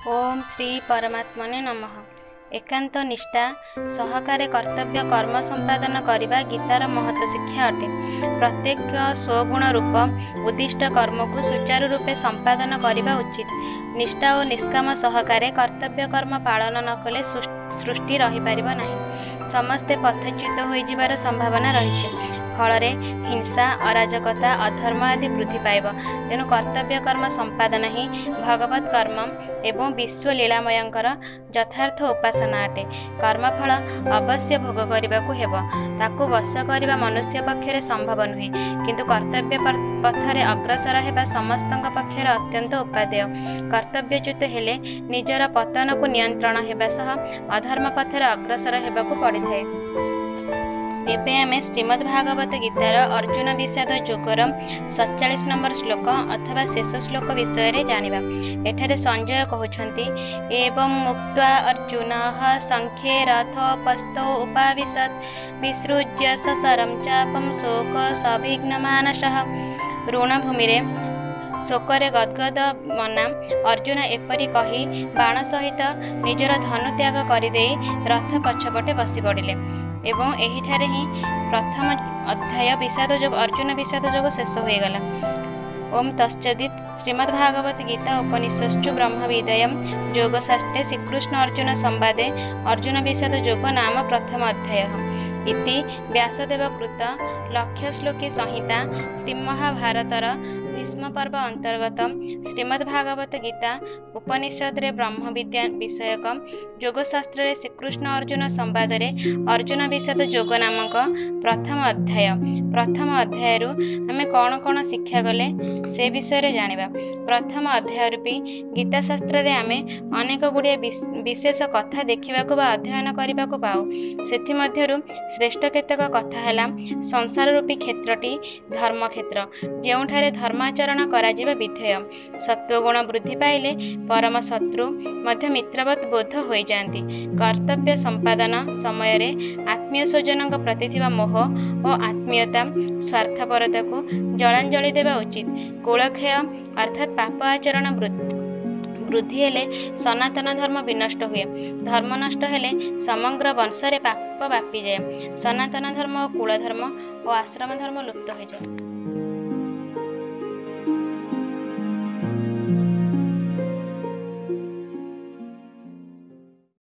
ଓମ୍ ଶ୍ରୀ ପରମାତ୍ମନେ ନମଃ। ଏକାନ୍ତ ନିଷ୍ଠା ସହକାରେ କର୍ତ୍ତବ୍ୟ କର୍ମ ସମ୍ପାଦନ କରିବା ଗୀତାର ମହତ ଶିକ୍ଷା ଅଟେ। ପ୍ରତ୍ୟେକ ସ୍ୱଗୁଣ ରୂପ ଉଦ୍ଦିଷ୍ଟ କର୍ମକୁ ସୁଚାରୁ ରୂପେ ସମ୍ପାଦନ କରିବା ଉଚିତ। ନିଷ୍ଠା ଓ ନିଷ୍କାମ ସହକାରେ କର୍ତ୍ତବ୍ୟ କର୍ମ ପାଳନ ନ କଲେ ସୃଷ୍ଟି ରହିପାରିବ ନାହିଁ। ସମସ୍ତେ ପଥଚ୍ୟୁତ ହୋଇଯିବାର ସମ୍ଭାବନା ରହିଛି। ଫଳରେ ହିଂସା, ଅରାଜକତା, ଅଧର୍ମ ଆଦି ବୃଦ୍ଧି ପାଇବ। ତେଣୁ କର୍ତ୍ତବ୍ୟ କର୍ମ ସମ୍ପାଦନ ହିଁ ଭଗବତ କର୍ମ ଏବଂ ବିଶ୍ୱ ଲୀଳାମୟଙ୍କର ଯଥାର୍ଥ ଉପାସନା ଅଟେ। କର୍ମଫଳ ଅବଶ୍ୟ ଭୋଗ କରିବାକୁ ହେବ, ତାକୁ ବଶ କରିବା ମନୁଷ୍ୟ ପକ୍ଷରେ ସମ୍ଭବ ନୁହେଁ। କିନ୍ତୁ କର୍ତ୍ତବ୍ୟ ପଥରେ ଅଗ୍ରସର ହେବା ସମସ୍ତଙ୍କ ପକ୍ଷରେ ଅତ୍ୟନ୍ତ ଉପାଦେୟ। କର୍ତ୍ତବ୍ୟଚ୍ୟୁତ ହେଲେ ନିଜର ପତନକୁ ନିୟନ୍ତ୍ରଣ ହେବା ସହ ଅଧର୍ମ ପଥରେ ଅଗ୍ରସର ହେବାକୁ ପଡ଼ିଥାଏ। ଏବେ ଆମେ ଶ୍ରୀମଦ୍ ଭାଗବତ ଗୀତାର ଅର୍ଜୁନ ବିଷାଦ ଯୋଗର 47 ନମ୍ବର ଶ୍ଲୋକ ଅଥବା ଶେଷ ଶ୍ଲୋକ ବିଷୟରେ ଜାଣିବା। ଏଠାରେ ସଞ୍ଜୟ କହୁଛନ୍ତି, ଏବଂ ମୁକ୍ତ୍ୱା ଅର୍ଜୁନଃ ସଂଖ୍ୟେ ରଥୋପସ୍ଥୌ ଉପାବିଶତ୍ ବିସୃଜ୍ୟ ସଶରಂ ଚାପಂ ଶୋକ ସଭିଘ୍ନମାନସଃ। ଋଣଭୂମିରେ ଶୋକରେ ଗଦ୍ଗଦ ମନା ଅର୍ଜୁନ ଏପରି କହି ବାଣ ସହିତ ନିଜର ଧନୁ ତ୍ୟାଗ କରିଦେଇ ରଥ ପଛପଟେ ବସି ପଡ଼ିଲେ। ଏବଂ ଏହିଠାରେ ହିଁ ପ୍ରଥମ ଅଧ୍ୟାୟ ବିଷାଦ ଯୋଗ, ଅର୍ଜୁନ ବିଷାଦ ଯୋଗ ଶେଷ ହୋଇଗଲା। ଓମ୍ ତତ୍ସଦିତ୍। ଶ୍ରୀମଦ୍ ଭାଗବତ ଗୀତା ଉପନିଷତ୍ସୁ ବ୍ରହ୍ମବିଦୟମ୍ ଯୋଗଶାସ୍ତ୍ରେ ଶ୍ରୀକୃଷ୍ଣ ଅର୍ଜୁନ ସମ୍ବାଦେ ଅର୍ଜୁନ ବିଷାଦ ଯୋଗ ନାମ ପ୍ରଥମ ଅଧ୍ୟାୟ। ଇତି ବ୍ୟାସଦେବ କୃତ ଲକ୍ଷ ଶ୍ଲୋକୀ ସଂହିତା ଶ୍ରୀମହାଭାରତର ଭୀଷ୍ମ ପର୍ବ ଅନ୍ତର୍ଗତ ଶ୍ରୀମଦ୍ ଭାଗବତ ଗୀତା ଉପନିଷଦରେ ବ୍ରହ୍ମବିଦ୍ୟା ବିଷୟକ ଯୋଗଶାସ୍ତ୍ରରେ ଶ୍ରୀକୃଷ୍ଣ ଅର୍ଜୁନ ସମ୍ବାଦରେ ଅର୍ଜୁନ ବିଷାଦ ଯୋଗ ନାମକ ପ୍ରଥମ ଅଧ୍ୟାୟ। ପ୍ରଥମ ଅଧ୍ୟାୟରୁ ଆମେ କ'ଣ କ'ଣ ଶିକ୍ଷା କଲେ ସେ ବିଷୟରେ ଜାଣିବା। ପ୍ରଥମ ଅଧ୍ୟାୟ ରୂପୀ ଗୀତା ଶାସ୍ତ୍ରରେ ଆମେ ଅନେକ ଗୁଡ଼ିଏ ବିଶେଷ କଥା ଦେଖିବାକୁ ବା ଅଧ୍ୟୟନ କରିବାକୁ ପାଉ। ସେଥିମଧ୍ୟରୁ ଶ୍ରେଷ୍ଠ କେତେକ କଥା ହେଲା, ସଂସାର ରୂପୀ କ୍ଷେତ୍ରଟି ଧର୍ମକ୍ଷେତ୍ର, ଯେଉଁଠାରେ ଧର୍ମାଚରଣ କରାଯିବା ବିଧେୟ। ସତ୍ୱଗୁଣ ବୃଦ୍ଧି ପାଇଲେ ପରମ ଶତ୍ରୁ ମଧ୍ୟ ମିତ୍ରବତ୍ ବୋଧ ହୋଇଯାଆନ୍ତି। କର୍ତ୍ତବ୍ୟ ସମ୍ପାଦନ ସମୟରେ ଆତ୍ମୀୟ ସ୍ୱଜନଙ୍କ ପ୍ରତି ଥିବା ମୋହ ଓ ଆତ୍ମୀୟତା, ସ୍ୱାର୍ଥପରତାକୁ ଜଳାଞ୍ଜଳି ଦେବା ଉଚିତ। କୁଳକ୍ଷୟ ଅର୍ଥାତ୍ ପାପ ଆଚରଣ ବୃଦ୍ଧି ହେଲେ ସନାତନ ଧର୍ମ ବିନଷ୍ଟ ହୁଏ। ଧର୍ମ ନଷ୍ଟ ହେଲେ ସମଗ୍ର ବଂଶରେ ପାପ ବ୍ୟାପିଯାଏ। ସନାତନ ଧର୍ମ ଓ କୁଳ ଧର୍ମ ଓ ଆଶ୍ରମ ଧର୍ମ ଲୁପ୍ତ ହୋଇଯାଏ।